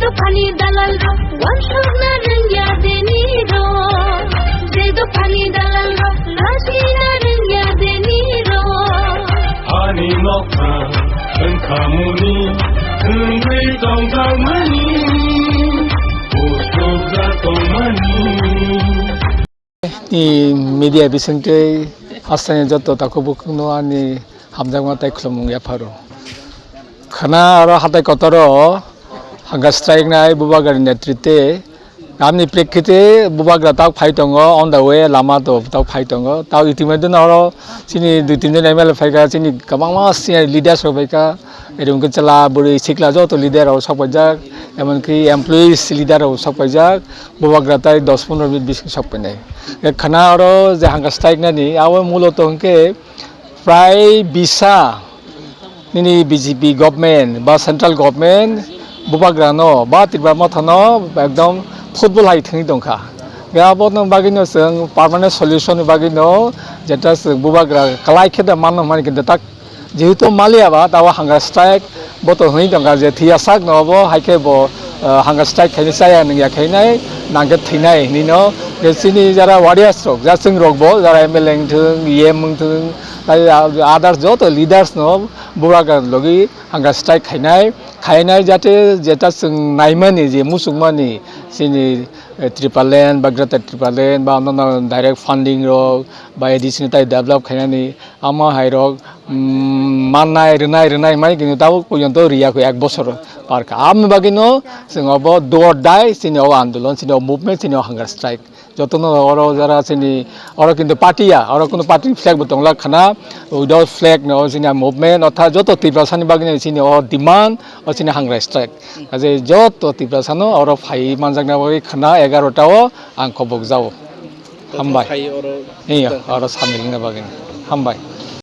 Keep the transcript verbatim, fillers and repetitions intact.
Dophani dalal rok wansukna rwngya deni rok. Je dophani dalal rok lachina rwngya deni rok. Ani nokha wngkha muni, wngwi tongjakmani, pusukjak tongmani. Ni media bisingtwi hasteni joto takhuk bukhukno ani hamjakma tei khulumung yapharo. Khana aro hatai kotoro hunger strike nai Bubagrani netrite, amni prekhite Bubagra tak phai tongo, on the way lama to tak phai tongo. Tak itimedino oro chini dui tin jon M L A phaikha, chini kwbangma senior leaders rok phaikha, erong khe chwla bwrwi sikla joto leader rok sok paijak, emonki employees leader rok sok paijak. Bubagra tai dos pondro minute bising sok painai. Khana oro je hunger strike nani, abo muloto hwnkhe prai bisa nini B J P government ba central government Bubagrano ba Tripura mothano ekdom football hai thwngwi tongkha. Abono bagwino chwng permanent solution ni bagwino jeta chwng Bubagra kwlai khe da manno hwnmani, kintu tak jehetu maliya ba, tabo hunger strike bo to hwnwi tongkha je thwiya sakno obo, hai khe bo, ah, hunger strike khainai, chaya nungya khainai, nangkhe thwinai hinwi no. Je chini jara warriors rok, ja chwng rok bo, jara M L A wngthwng, E M wngthwng, tai others joto leaders no Bubagra logi hunger strike khainai, khainai jate jeta chwng naimani je muchungmani chini, eh, Tipraland ba Greater Tipraland ba nono direct funding rok ba additional tai develop khainani, amo hai rok, mm, mannai, rwnai, rwnai hwnmai, kintu tabuk porjonto riya kho, ek bosor par kha. Aboni bagwino chwng obo do or die, chini o andolon, chini o movement, chini o hunger strike. Jotono oro jara chini, oro kintu party ya, oro kunu party ni flag bo tongla khana, without flag no chini movement, ortha joto Tiprasani bagwino chini o demand, o chini hunger strike. Kaje joto Tiprasano oro phai manjakna bagwi khana egarota o ang khobok jao. Hambai. Hai oro. Iya, oro samil wngna bagwi. Hambai.